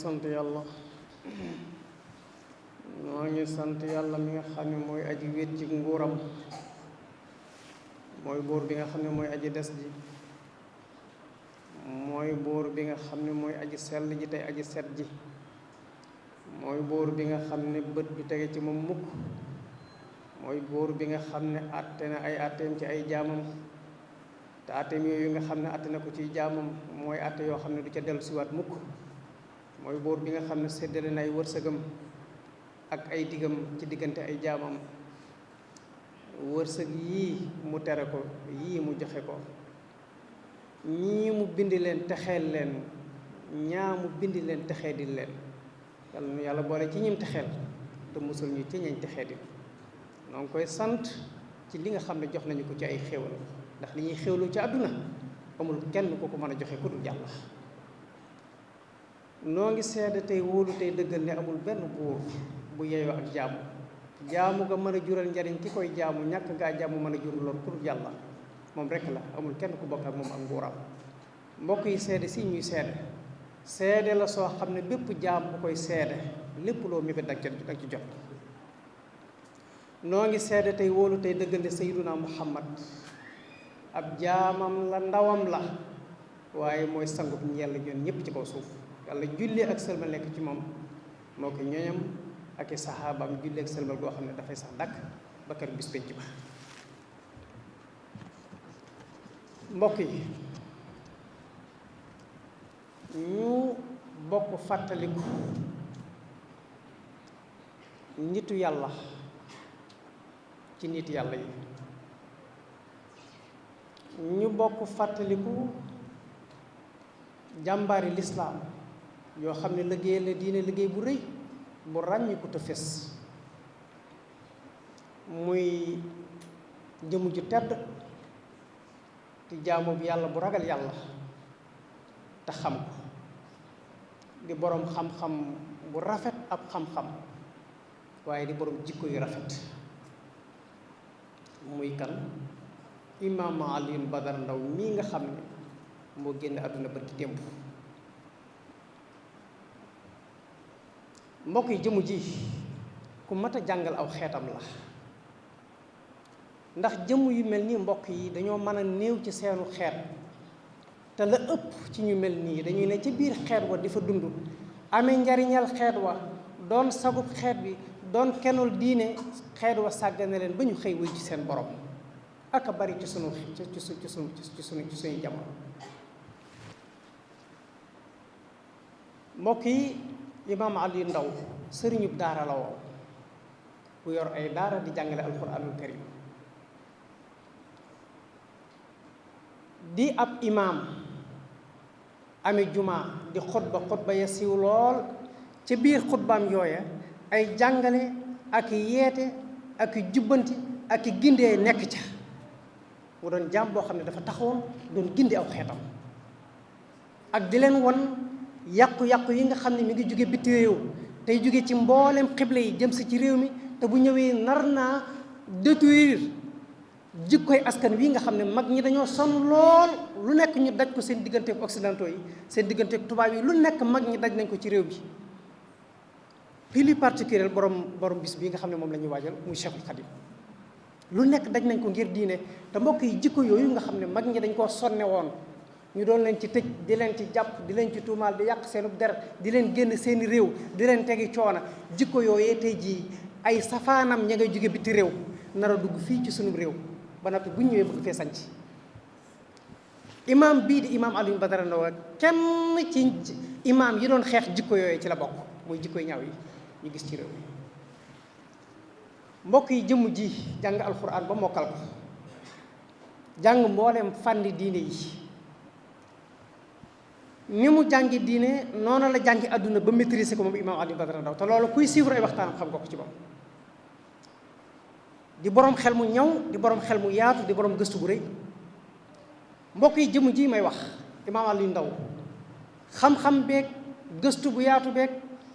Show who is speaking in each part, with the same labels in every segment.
Speaker 1: sant yàlla noo ngi sant yàlla mi nga xam ne mooy aji wéet ci nguuram mooy buur bi nga xam ne mooy aji des ji mooy buur bi nga xam ne mooy aji sell ji tey aji set ji mooy buur bi nga xam ne bët du tege ci moom mukk mooy buur bi nga xam ne àtte na ay àtteem ci ay jaamam te àtteem yooyu nga xam ne àtte na ko ci jaamam mooy àtte yoo xam ne du ca dellu siwaat mukk mooy buur bi nga xam ne séddale na ay wërsëgam ak ay digam ci diggante ay jaamam wërsëg yii mu tere ko yii mu joxe ko ñii mu bind leen texeel leen ñaa mu bind leen texee di leen yàlla nu yàlla boole ci ñim texeel te musul ñu ci ñañ texee di noo ngi koy sant ci li nga xam ne jox nañu ko ci ay xéewal ndax li ñuy xéewlu ci àdduna amul kenn ku ko mën a joxe ku dul yàlla noo ngi seede tey wóolu tey dëggal ne amul benn buur bu yeyoo ak jaamu jaamu nga mën a jural njariñ ki koy jaamu ñàkk ngaa jaamu mën a jural lool ku dul yàlla moom rekk la amul kenn ku bokk ak moom ak nguuram mbokk yi seede si ñuy seede la soo xam ne bépp jaam bu koy seede lépp loo mébét dag ci jot noo ngi seede tey wóolu tey dëggal ne sayyiduna muhammad ab jaamam la ndawam la waaye mooy sangub ñeel ñoon ñépp ci kaw suuf yàlla julli ak sëlmal nekk ci moom moo ko ñoñam ak i saxaabaam julli ak sëlmal goo xam ne dafay sax dàkk ba kër bis penc ba mbokk yi ñu bokk fàttaliku nitu yàlla ci nit yàlla yi ñu bokk fàttaliku jàmbaari lislaam yoo xam ne liggéey la diine liggéey bu rëy bu ràññiku te fés muy jëmu ju tedd di jaamu bu yàlla bu ragal yàlla te xam ko di boroom xam-xam bu rafet ab xam-xam waaye di boroom jikko yu rafet muy kan imaam Alioune Badara Ndao mii nga xam ne moo génn àdduna barki démb mbokk yi jëmu ji ku mat a jàngal aw xeetam la ndax jëmm yu mel nii mbokk yi dañoo mën a néew ci seenu xeet te la ëpp ci ñu mel nii dañuy ne ci biir xeet wa di fa dund amee njariñal xeet wa doon sagub xeet bi doon kenul diine xeet wa sàggane leen ba ñu xëy wuy ci seen borom ak a bari ci sunu jamono mbokk yi imaam Ali Ndaw sëriñub daara la woo bu yor ay daara di jàngale alquranul karim di ab imaam ami jumaa di xutba ya siiw lool ca biir xutbaam yooya ay jàngale ak yeete ak jubbanti ak gindee nekk ca mu doon jaam boo xam ne dafa taxawoon doon gindi aw xeetam ak di leen won yàqu-yàqu yi nga xam ne mi ngi jóge biti réew tey jóge ci mboolem xible yi jëm si ci réew mi te bu ñëwee nar naa détruire jikkoy askan wi nga xam ne mag ñi dañoo sonn lool lu nekk ñu daj ko seen digganteeg occidentaux yi seen digganteeg tubaab yi lu nekk mag ñi daj nañ ko ci réew bi plus particulier borom bis bii nga xam ne moom la ñuy waajal muy Cheikhul Khadim lu nekk daj nañ ko ngir diine te mbokk yi jikko yooyu nga xam ne mag ñi dañ koo sonne woon ñu doon leen ci tëj di leen ci jàpp di leen ci tuumaal di yàq seenub der di leen génn seeni réew di leen tegi coona jikko yooyee tey jii ay safaanam ña ngay jóge biti réew nar a dugg fii ci sunub réew ba noppi bu ñu ñëwee bëgg fee sanc imaam bii di imaam Alioune Badara Ndao kenn ci imaam yi doon xeex jikko yooyee ci la bokk muy jikkoy ñaaw yi ñu gis ci réew mi mbokk yi jëmm ji jàng alxuraan ba mokkal ko jàng mbooleem fànni diine yi ni mu jàngi diine noonu la jàngi àdduna ba maîtriser ko moom imaam Alioune Badara Ndao te loolu kuy suivre ay waxtaanam xam nga ko ci moom di boroom xel mu ñaw di boroom xel mu yaatu di boroom gëstu bu rëy mbokk yi jëmm ji may wax imaam Alioune Ndao xam-xam beeg gëstu bu yaatu beeg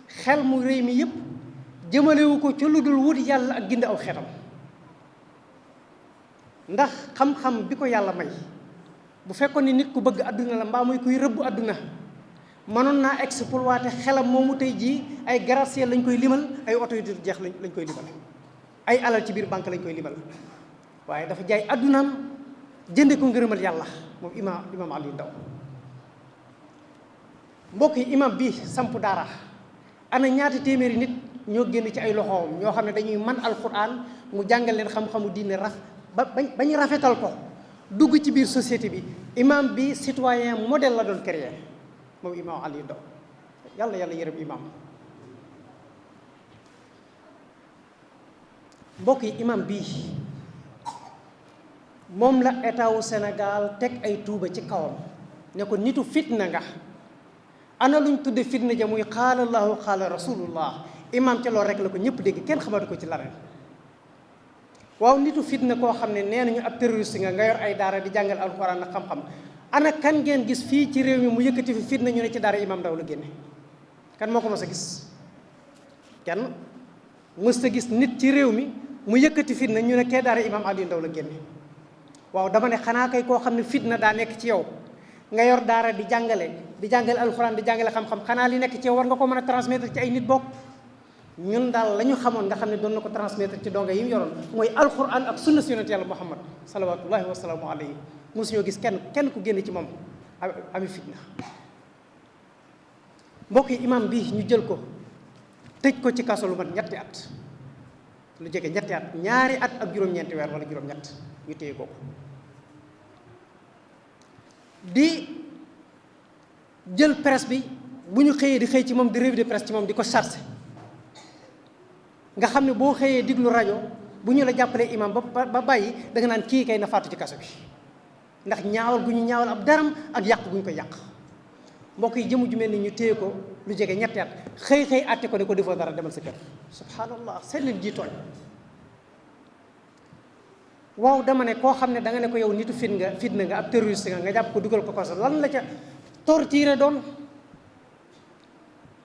Speaker 1: xel mu rëy mi yépp jëmalewu ko ci lu dul wut yàlla ak gindi aw xeetam ndax xam-xam bi ko yàlla may bu fekkoon ni nit ku bëgg àdduna la mbaa muy kuy rëbb àdduna mënoon naa exploité xelam moomu tey jii ay gratte-ciel lañ koy limal, ay oto yu dul jeex lañ koy limal, ay alal ci biir banque lañ koy limal, waaye dafa jaay addunaam jënde ko ngërëmal yàlla moom imaam Aliou Ndao. mbokk yi imam bi samp daara ana ñaata téeméeri nit ñoo génn ci ay loxoom ñoo xam ne dañuy man alquran mu jàngal leen xam-xamu diine bañ rafetal ko dugg ci biir société bi. imam bi citoyen modèle la doon créer moom imam Aliou Ndao, yàlla yërëm imam. mbokk yi imam bii moom la état wu Sénégal teg ay tuuba ci kawam ne ko nitu fitna nga. ana luñ tudde fitna ja muy qaala allahu qaala rasulullah, imam ca loolu rek la ko ñëpp dégg, kenn xamatu ko ci leneen. waaw nitu fitna koo xam ne nee nañu ab terroriste nga yor ay daara di jàngal alxuraan ak xam-xam, ana kan ngeen gis fii ci réew mi mu yëkkati fi fitna ñu ne ci daara imam Ndao la génne? kan moo ko mës a gis? kenn mës a gis nit ci réew mi mu yëkkati fitna ñu ne kee daara imam Aliou Ndao la génne. waaw dama ne xanaa kay koo xam ne fitna daa nekk ci yow nga yor daara di jàngale alxuraan di jàngale xam-xam, xanaa li nekk ci yow war nga ko mën a transmettre ci ay nit bokk. ñun daal la ñu xamoon nga xam ne doon na ko transmettre ci donga yi mu yoroon mooy alxuraan ak sunna si yonent yàlla Muhammad salawaatullahi wa salaamu alayhi. mosuñoo gis kenn ku génn ci moom ami fitna. mbokk yi imam bi ñu jël ko tëj ko ci kaso lu mat ñetti at, lu jege ñetti at, ñaari at ak juróom-ñeenti weer wala juróom-ñett ñu téye ko di jël presse bi bu ñu xëyee di xëy ci moom di revue de presse ci moom di ko chargé. nga xam ne boo xëyee diglu rajo bu ñu la jàppalee imam ba bàyyi da nga naan kii kay na faatu ci kaso bi ndax ñaawal gu ñu ñaawal ab daram ak yàq gu ñu koy yàq. mbokk yi jëmu ju mel ni ñu téye ko lu jege ñetti at xëy àtte ko ne ko defoo dara demal sa kër. subhanallah seet leen ji tooñ. waaw dama ne koo xam ne da nga ne ko yow nitu fitna nga ab terroriste nga jàpp ko dugal ko kaso lan la ca torturé doon.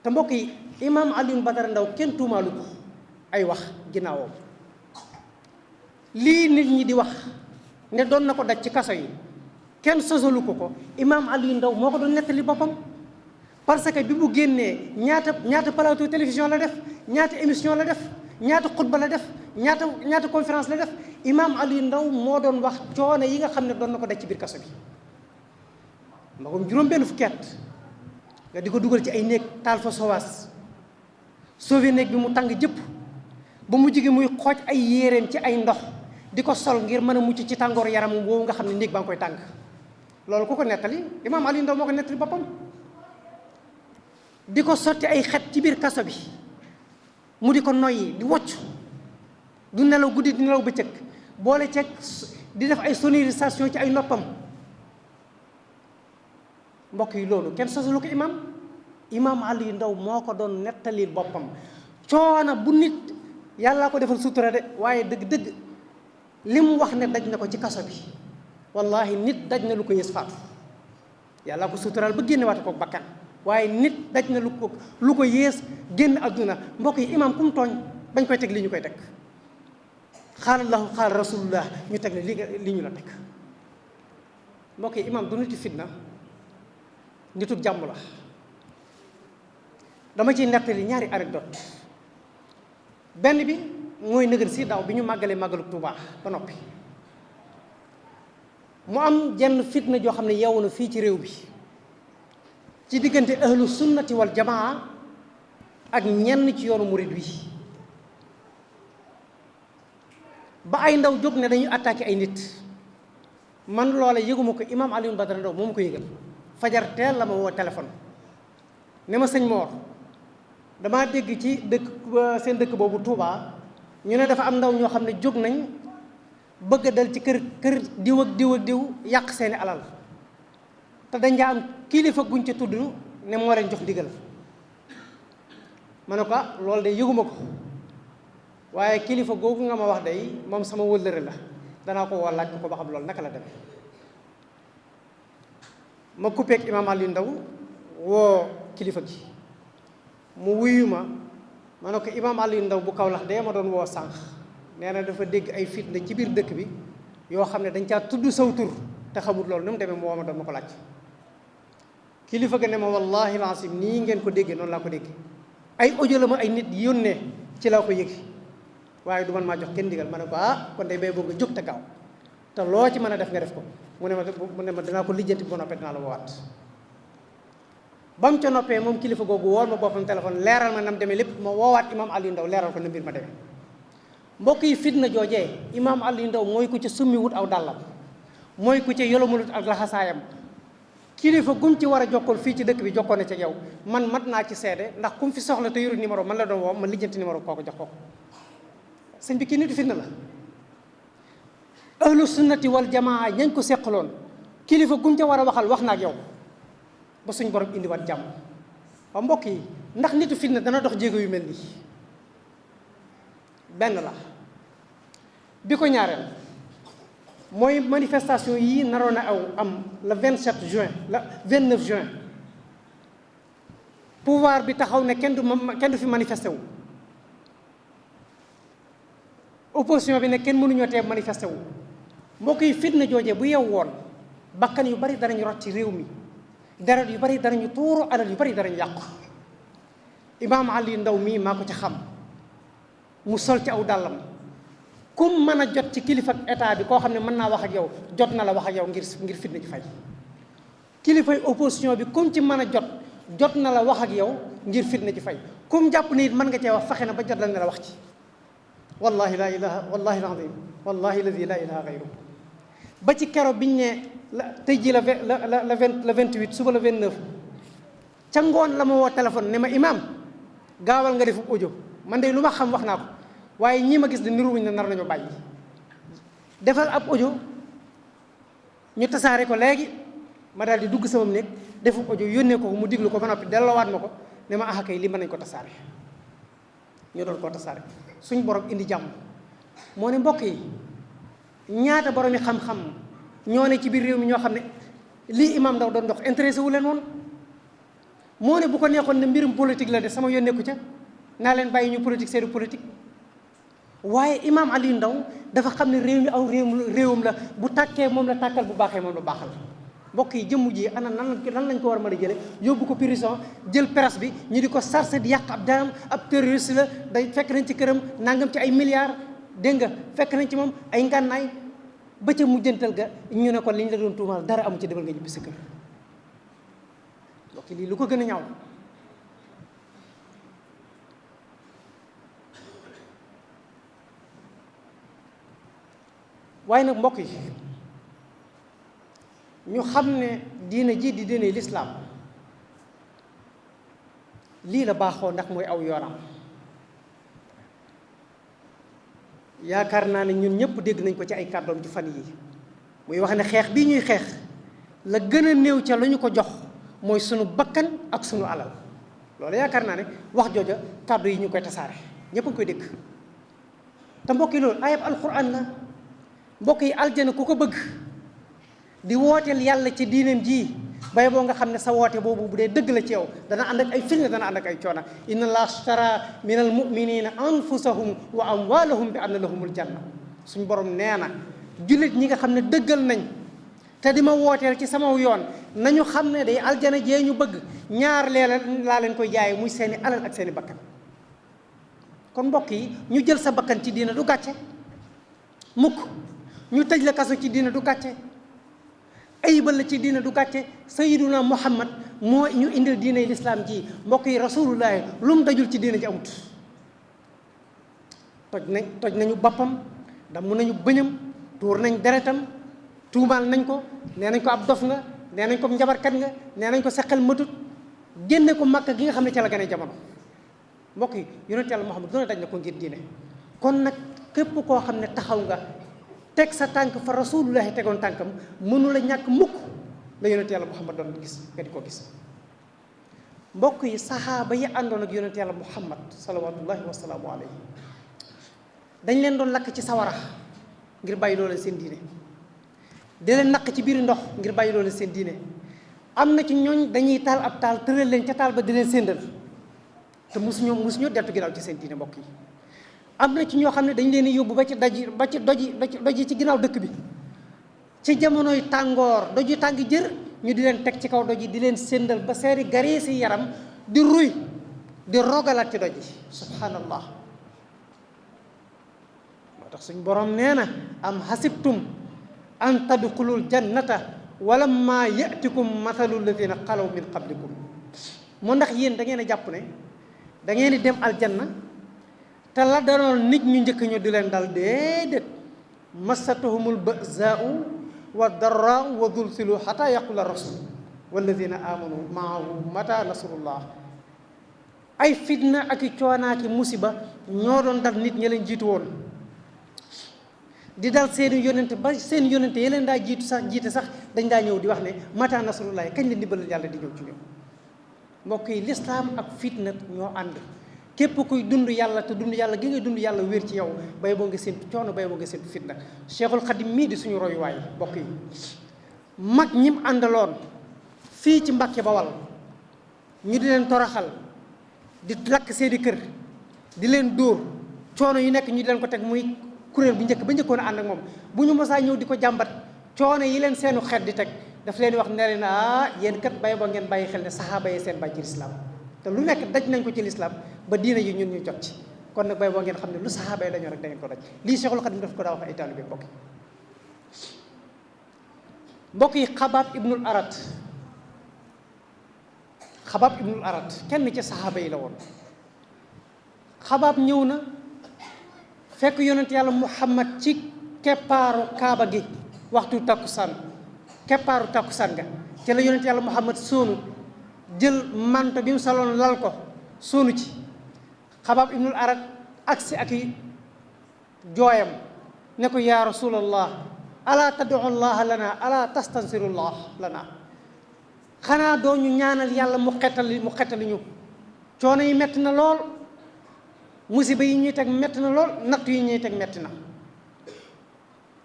Speaker 1: te mbokk yi imam Aliou Badara Ndao kenn tuumaalu ko ay wax ginnaawam. lii nit ñi di wax ne doon na ko daj ci kaso yi kenn sosalu ko imam Aliou Ndao moo ko doon nettali boppam. parce que bi mu génnee ñaata plateau télévision la def, ñaata émission la def, ñaata xutba la def, ñaata conférence la def. imam Aliou Ndao moo doon wax coono yi nga xam ne doon na ko daj ci biir kaso bi. magum juróom-benn fukki at nga di ko dugal ci ay néeg taal fa sowaas sauvé néeg bi mu tàng jëpp ba mu jigi muy xooj ay yéreem ci ay ndox di ko sol ngir mën a mucc ci tàngoor yaram boobu nga xam ne néeg baa ngi koy tàng. loolu ku ko nettali imam Aliou Ndao moo ko nettali boppam. di ko sotti ay xet ci biir kaso bi mu di ko noyyi di wocc du nelaw guddi di nelaw bëccëg boole ceeg di def ay sonorisation ci ay noppam. mbokk yi loolu kenn sosalu ko imam Aliou Ndao moo ko doon nettali boppam. coono bu nit yàllaa ko defal sutura de waaye dëgg-dëgg li mu wax ne daj na ko ci kaso bi wallahi nit daj na lu ko yées faatu. yàllaa ko suturaal ba génne waate ko bakkan waaye nit daj na lu ko yées génn adduna. mbokk yi imam ku mu tooñ bañ koy teg li ñu koy teg xaala allahu xaala rasulullah ñu teg ne li ñu la teg. mbokk yi imam du niti fitna, nitu jàmm la. dama ciy nettali ñaari anecdote. benn bi mooy nëgën si daaw bi ñu màggalee màggalu Tuubaa ba noppi mu am jenn fitna joo xam ne yeewu na fii ci réew bi ci diggante ahlu sunnati wal jamaa ak ñenn ci yoonu murid wi ba ay ndaw jóg ne dañuy attaqué ay nit. man loola yëguma ko imam Aliou Badara Ndao moo ma ko yëgal fajar teel la ma woo téléphone ne ma sëñ Mor damaa dégg ci seen dëkk boobu Touba ñu ne dafa am ndaw ñoo xam ne jóg nañ bëgg a dal ci kër diw ak diw yàq seeni alal te dañ jaa am kilifa guñ ca tudd ne moo leen jox ndigal. ma ne ko loolu de yëguma ko waaye kilifa googu nga ma wax day moom sama wëllëre la danaa ko woo laaj ko ba xam loolu naka la demee. ma coupé ak imam Aliou Ndao woo kilifa gi mu wuyu ma ne ko imam Aliou Ndao bu Kaolack de ma doon woo sànq nee na dafa dégg ay fitna ci biir dëkk bi yoo xam ne dañ caa tudd saw tur te xamul loolu ni mu demee mu woo ma doon ma ko laaj. kilifa ga ne ma wallahi laasim nii ngeen ko déggee noonu laa ko déggee ay audio la ma ay nit yónnee ci laa ko yëgi waaye du man maa jox kenn ndigal ma ne ko kon day bay boo nga jóg te gaaw te loo ci mën a def nga def ko mu ne ma danaa ko lijjanti bu noppee dinaa la woowaat ba mu ca noppee moom kilifa googu wool ma boppam téléphone leeral ma nam demee lépp ma woowaat imaam Aliou Ndao leeral ko na mbir ma demee mbokk yi fitna joojee imaam Aliou Ndao mooy ku ca summi wut aw dàllam mooy ku ca yolomulut ak laxasaayam kilifa gum ci war a jokkool fii ci dëkk bi jokkoon na ca yow man mat naa ci seede ndax kum fi soxla te yoru numéro man la doon woo ma lijjanti numéro kooku jox ko sëñ bi kii nitu fitna la ahlu sunnati wal jamaa ñañ ko seqaloon kilifa gum ca war a waxal wax na ak yow ba suñ borom indiwaat jàmm waaw mbokk yi ndax nitu fitna dana dox jéego yu mel nii benn la bi ko ñaareel mooy manifestation yii naroon a aw am le 27 juin le 29 juin pouvoir bi taxaw ne kenn du fi manifesté wu opposition bi ne kenn mënuñoo tee manifesté wu mbokk yi fitna joojee bu yew woon bakkan yu bari danañu rot ci réew mi deret yu bari danañu tuuru alal yu bari danañu yàqu imaam Aliou Ndao mii maa ko ci xam mu sol ci aw dàllam kum mën a jot ci kilifa état bi koo xam ne mën naa wax ak yow jot na la wax ak yow ngir fitna ci fay kilifay opposition bi kum ci mën a jot na la wax ak yow ngir fitna ci fay kum jàpp ni it mën nga cee wax fexe na ba jot la ne la wax ci wallahi la ilaha wallahi alazim wallahi lazi la ilaha gayru ba ci kero biñ ne tey jii la 28 suba la 29 ca ngoon la ma woo téléphone ne ma imaam gaawal nga defu audio man de lu ma xam wax naa ko waaye ñii ma gis de niruwuñ ne nar nañu bàyyi defal ab audio ñu tasaare ko léegi ma daal di dugg sama néeg defu audio yónnee ko mu diglu ko ba noppi delloowaat ma ko ne ma kay li mën nañ ko tasaare ñu doon koo tasaare suñ borom indi jàmm moo ne mbokk yi ñaata borom yi xam-xam ñoo ne ci biir réew mi ñoo xam ne lii imaam Ndao doon dox intéressé wu leen woon moo ne bu ko neexoon ne mbirum politique la de sama yónneeku ca naa leen bàyyi ñu politique seedu politique waaye imaam Aliou Ndao dafa xam ne réew mi aw réewum la bu tàkkee moom la tàkkal bu baaxee moom la baaxal mbokk yi jëmm ji ana nan lañ ko war a mën a jële yóbbu ko prison jël presse bi ñu di ko sarse di yàq ab daram ab terroriste la day fekk nañ ci këram nangam ci ay milliards dégg nga fekk nañ ci moom ay ngànnaay ba ca mujjantal ga ñu ne ko liñ la doon tuumaal dara amu ci demal nga ñibbi sa kër mbokk lii lu ko gën a ñaaw waaye nag mbokk yi ñu xam ne diina ji di diine lislaam lii la baaxoo ndax mooy aw yoonam yaakaar naa ne ñun ñëpp dégg nañ ko ci ay kàddoom ci fan yi muy wax ne xeex bii ñuy xeex la gën a néew ca lu ñu ko jox mooy sunu bakkan ak sunu alal loolu yaakaar naa ne wax jooja kàddu yi ñu koy tasaare ñëpp a ngi koy dégg te mbokk yi loolu ayab alquran la mbokk yi aljana ku ko bëgg di wooteel yàlla ci diineem ji bay boo nga xam ne sa woote boobu bu dee dëgg la ci yow dana ànd ak ay firnde dana ànd ak ay coona inna allaha ashtara min al muminina anfusahum wa amwalahum bi anna lahumul janna suñ borom nee na jullit ñi nga xam ne dëggal nañ te di ma wooteel ci sama yoon nañu xam ne day aljana jee ñu bëgg ñaar laa leen koy jaaye muy seeni alal ak seeni bakkan kon mbokk yi ñu jël sa bakkan ci diina du gàcce mukk ñu tëj la kaso ci diina du gàcce ayibal la ci diina du gàcce sayyiduna muhammad moo ñu indil diinay lislaam ji mbokk yi rasulullahi lu mu dajul ci diina ji amut toj nañu boppam damm nañu bëñam tuur nañ deretam tuumaal nañ ko nee nañ ko ab dof nga nee nañ ko njabarkat nga nee nañ ko seqal matut génne ko Makka gi nga xam ne ca la gane jamono mbokk yi yonent yàlla muhammad doona daj na ko ngir diine kon nag képp koo xam ne taxaw nga teg sa tànk fa rasulullahi tegoon tànkam mënu la ñàkk mukk la yonent yàlla muhammad doon gis nga di ko gis mbokk yi saxaaba yi àndoon ak yonent yàlla muhammad salawatullahi wasalaamu alayhi dañ leen doon lakk ci sawara ngir bàyyi loo leen seen diine di leen naq ci biir ndox ngir bàyyi loo leen seen diine am na ci ñooñ dañuy taal ab taal tëral leen ca taal ba di leen séndal te musuñoo deltu ginnaaw ci seen diine mbokk yi am na ci ñoo xam ne dañ leen yóbbu ba ci doji ci ginnaaw dëkk bi ci jamonoy tàngoor doji tàng jër ñu di leen teg ci kaw doj yi di leen séndal ba seeni gariisi yaram di ruy di rogalaat ci doj yi subhanallah. moo tax suñ borom nee na am hasibtum an tadxulul jannata walamma yatikum mathalu alladina xalaw min qablikum. moo ndax yéen da ngeen a jàpp ne da ngeen di dem aljanna te la danoon nit ñu njëkk ñu di leen dal déedéet. massatuhumul ba'saa'u wa darraa'u wa zulzilu hatta yaqula rasul walladina amanu maahu mata nasrullah. ay fitna ak i coonaaki musiba ñoo doon dal nit ñi leen jiitu woon di dal seeni yonente ba seen yonente yi leen daa jiitu sax jiite sax dañ daa ñëw di wax ne mata nasrullah kañ la ndimbalal yàlla di ñëw ci ñoom. mbokk yi lislaam ak fitna ñoo ànd. képp kuy dund yàlla te dund yàlla gi ngay dund yàlla wér ci yow bay boo nga séntu coono bay boo nga séntu fitna. Cheikhul Khadim mii di suñu royuwaay mbokk yi mag ñim àndaloon fii ci Mbàkke Bawal ñu di leen toraxal di lakk seeni kër di leen dóor coono yu nekk ñu di leen ko teg muy kuréel bu njëkk ba njëkkoon a ànd ak moom bu ñu mosaa ñëw di ko jàmbat coono yi leen seenu xeet di teg daf leen wax ne leen yéen kat bay boo ngeen bàyyi xel ne saxaaba yi seen bàyyi ci lislaam te lu nekk daj nañ ko ci lislaam ba diina yi ñun ñu jot ci kon nag bay boo ngeen xam ne lu saxaaba yi dañoo rek da ngeen ko daj. lii Cheikhul Khadim daf ko daa wax ay taalibe mbokk yi Xabaab ibnul Arat kenn ci saxaaba yi la woon. Xabaab ñëw na fekk yonent yàlla Muhammad ci keppaaru Kaaba gi waxtu takkusaan keppaaru takkusaan ga ci la yonent yàlla Muhammad soonu jël manto bi mu saloon lal ko soonu ci. Xabaab ibnul Arat agsi ak i jooyam ne ko yaa rasulallah ala tad'u llaha lana ala tastansirullah lana. xanaa doo ñu ñaanal yàlla mu xettali ñu coono yi metti na lool musiba yi ñuy teg metti na lool natt yi ñuy teg metti na.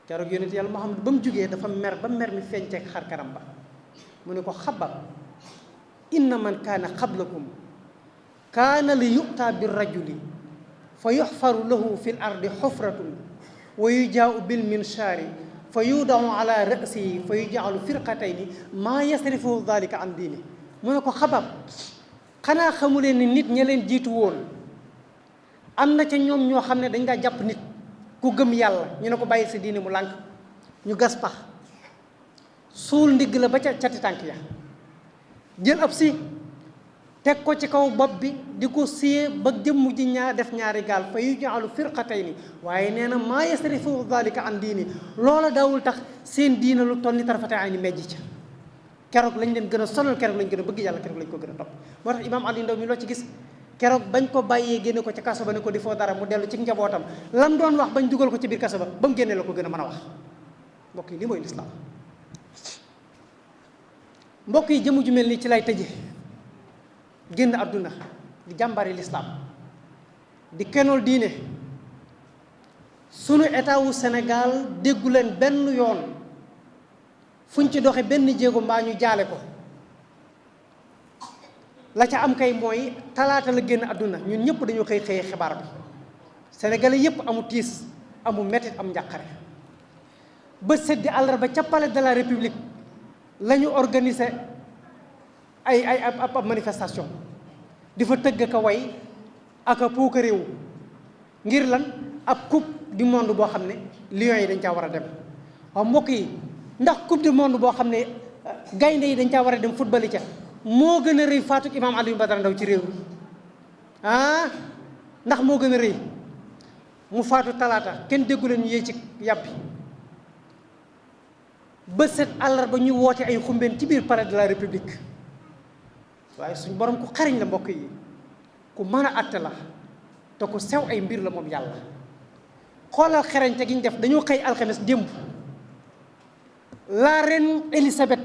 Speaker 1: keroog yonent yàlla Muhammad ba mu jógee dafa mer ba mer mi feeñceeg xar kanam ba mu ne ko Xabaab inna man kaana qablakum kaana li yu'taa bi rajuli fa yuxfaru lahu fi l ardi xufratun wa yujaau bil minshaari fa yudaau ala rasihi fa yujaalu firqatayni maa yasrifu dalika an diini. mu ne ko Xabaab xanaa xamuleen ni nit ña leen jiitu woon am na ca ñoom ñoo xam ne dañ daa jàpp nit ku gëm yàlla ñu ne ko bàyyi sa diine mu lànk ñu gas pax suul ndigg la ba ca cati tànk ya jël ab si teg ko ci kaw bopp bi di ko siyee ba jëmm ji def ñaari gaal fa yujaalu firqatayni waaye nee na maa yasrifu dalika an diini loola daawul tax seen diina lu toll ni tarfata ayni mejj ca. keroog lañ leen gën a sonal keroog lañ gën a bëgg yàlla keroog lañ ko gën a topp. moo tax imaam Ali Ndaw mi loo ci gis keroog bañ ko bàyyee génne ko ca kaso ba ne ko di foo dara mu dellu ci njabootam lam doon wax bañ dugal ko ci biir kaso ba mu génnee la ko gën a mën a wax. mbokk yi li mooy lislaam. mbokk yi jëmu ju mel nii ci lay tëje génn àdduna di jàmbari lislaam di kenool diine sunu état wu Sénégal déggu leen benn yoon fuñ ci doxe benn jéego mbaa ñu jaale ko. la ca am kay mooy talaata la génn àdduna ñun ñëpp dañoo xëyee xibaar bi sénégalais yëpp amu tiis amu mettit am njàqare ba seddi àllarba ca palais de la république la ñu organiser ab manifestation di fa tëgg ka way ak a puuka réew ngir lan ab coupe du monde boo xam ne lions yi dañ caa war a dem. waaw mbokk yi ndax coupe du monde boo xam ne gaynde yi dañ caa war a dem football yi ca moo gën a rëy faatuk imaam Aliou Badara Ndaw ci réew mi ndax moo gën a rëy mu faatu talaata kenn déggu leen ñu yee ci yàbbi ba set àllarba ñu woote ay xumbeen ci biir palais de la république. waaye suñ borom ku xariñ la mbokk yi ku mën a àtte la te ku sew ay mbir la moom yàlla. xoolal xereñte gi ñu def dañoo xëy alxames démb la reine Elisabeth